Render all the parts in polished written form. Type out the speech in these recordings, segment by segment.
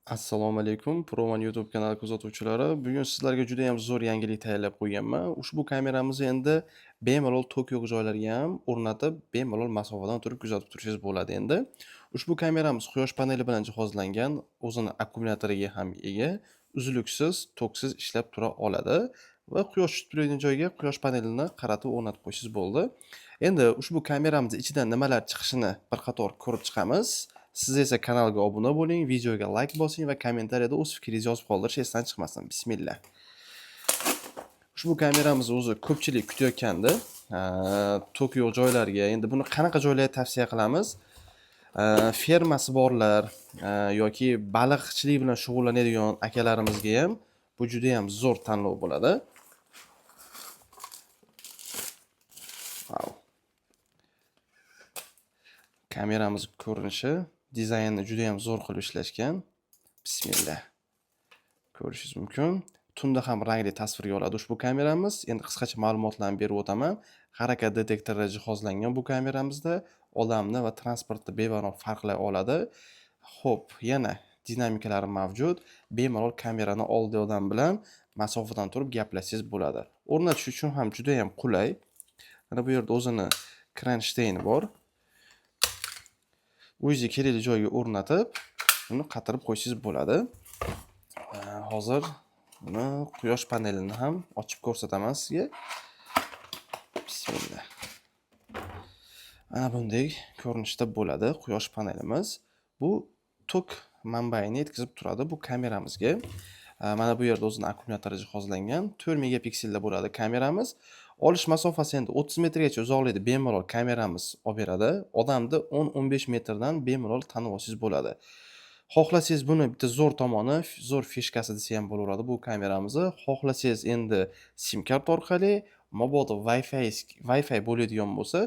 Assalomu alaykum, Proman YouTube kanali kuzatuvchilari. Bugun sizlarga juda ham zo'r yangilik tayyorlab qo'yganman. Ushbu kameramizni endi bemalol tok yo'q joylarga ham o'rnatib, bemalol masofadan turib kuzatib turishingiz bo'ladi endi. Ushbu kameramiz quyosh paneli bilan jihozlangan, o'zini akkumulyatoriga ham ega, uzluksiz, toksiz ishlab tura oladi va quyosh tushib turadigan joyga quyosh panelini qaratib o'rnatib qo'ysangiz bo'ldi. Endi ushbu kameramiz ichidan nimalar chiqishini bir qator ko'rib chiqamiz. Siz esa kanalga obuna bo'ling, videoga like bosing va kommentariyada o'z fikringizni yozib qoldirish esdan chiqmasin. Bismillah. Ushbu kameramizni o'zi ko'pchilik kutayotgandi. Tok yo'q joylarga, endi buni qanaqa joylarga tavsiya qilamiz? Fermasi borlar yoki baliqchilik bilan shug'ullanadigan akalarimizga ham bu juda ham zo'r tanlov bo'ladi. Wow. Kameramiz ko'rinishi, dizaynni juda ham zo'r qilib ishlashgan. Bismillah. Ko'rishingiz mumkin. Tunda ham rangli tasvirga oladi ushbu kameramiz. Endi qisqacha ma'lumotlarni berib o'taman. Harakat detektori jihozlangan bu kameramizda odamni va transportni bemalol farqlay oladi. Xo'p, yana dinamikalari mavjud. Bemalol kamerani oldi odam bilan masofadan turib gaplashsangiz bo'ladi. O'rnatish uchun ham juda ham qulay. Mana bu yerda o'zini kronshteyni bor. O'zingizga kerakli joyga o'rnatib, uni qatirib qo'ysangiz bo'ladi. Hozir buni quyosh panelini ham ochib ko'rsataman sizga. Bismillah. Ana bunday ko'rinishda bo'ladi quyosh panelimiz. Bu tok manbaini yetkazib turadi bu kameramizga. Mana bu yerda o'zini akkumulyatori jihozlangan. 4 megapikselda bo'ladi kameramiz. Olish masofasi endi 30 metrgacha uzoqlikda bemalol kameramiz olib beradi. Odamni 10-15 metrdan bemalol tanib olsangiz bo'ladi. Xohlasangiz buni bitta zo'r tomoni, zo'r fishkasi desa ham bo'laveradi bu kameramizni. Xohlasangiz endi sim karta orqali, mabodo Wi-Fi bo'ladigan bo'lsa,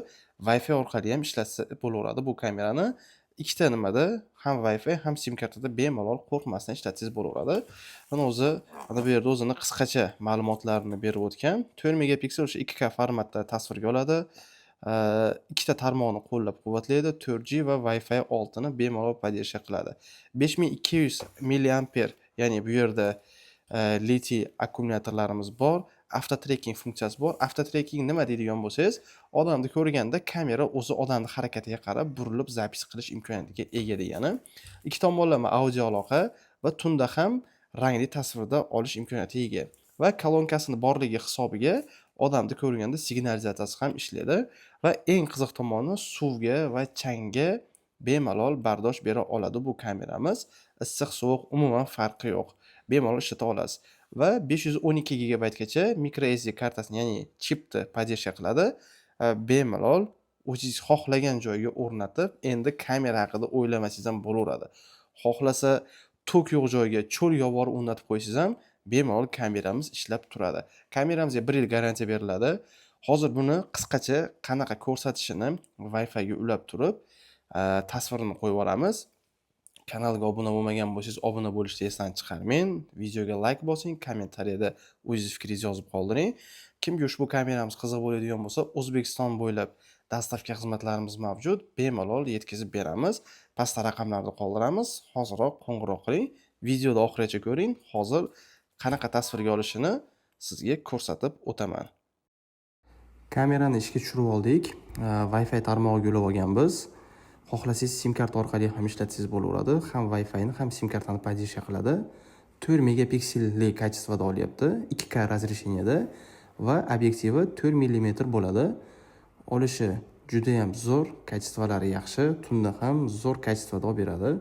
Wi-Fi orqali ham ishlatsa bo'laveradi bu kamerani. Ikkita nimada ham Wi-Fi ham sim kartada bemalol qo'rqmasdan ishlatsangiz bo'laveradi. Mana o'zi mana bu yerda o'zini qisqacha ma'lumotlarini berib o'tgan. 4 megapiksel o'sha 2K formatda tasvirga oladi. Ikkita tarmoqni qo'llab-quvvatlaydi. 4G va Wi-Fi 6 ni bemalol поддержка qiladi. 5200 milliamper, ya'ni bu yerda litiy akkumulyatorlarimiz bor. Avtotrekking funksiyasi bor. Avtotrekking nima deydigan bo'lsangiz, odamni ko'rganda kamera o'zi odamni harakatiga qarab burilib zapis qilish imkoniyatiga ega degani. Ikki tomonlama audio aloqa va tunda ham rangli tasvirda olish imkoniyatiga ega. Va kolonkasini borligi hisobiga odamni ko'rganda signalizatsiyasi ham ishlaydi va eng qiziq tomoni suvga va changga bemalol bardosh bera oladi bu kameramiz. Issiq, sovuq umuman farqi yo'q. Bemalol ishlata olasiz. Va 512 gigabaytgacha micro SD kartasini, ya'ni chipni поддержка qiladi. Bemalol o'zingiz xohlagan joyga o'rnatib, endi kamera haqida o'ylamasangiz ham bo'laveradi. Xohlasa tok yo'q joyga cho'lga borib o'rnatib qo'ysangiz ham bemalol kameramiz ishlab turadi. Kameramizga 1 yil garantiya beriladi. Hozir buni qisqacha qanaqa ko'rsatishini Wi-Fi ga ulab turib, tasvirini qo'yib yuboramiz. Kanalga obuna bo'lmagan bo'lsangiz, obuna bo'lishni esdan chiqarmang. Videoga like bosing, kommentariyada o'zingiz fikringizni yozib qoldiring. Kimga ushbu kameramiz qiziq bo'ladigan bo'lsa, O'zbekiston bo'ylab dostavka xizmatlarimiz mavjud. Bemalol yetkazib beramiz. Pastda raqamlarni qoldiramiz. Hoziroq qo'ng'iroq qiling. Videoni oxirigacha ko'ring. Hozir qanaqa tasvirga olishini sizga ko'rsatib o'taman. Kamerani ishga tushirib oldik. Wi-Fi tarmog'iga ulab olganmiz. Xohlasangiz sim karta orqali ham ishlatsangiz bo'laveradi. Ham Wi-Fi'ni, ham sim kartani поддержка qiladi. 4 megapikselli качествоda olyapti, 2K разрешениеda va obyektivi 4 millimetr bo'ladi. Olishi juda ham zo'r, качестволari yaxshi, tunda ham zo'r качествоda olib beradi.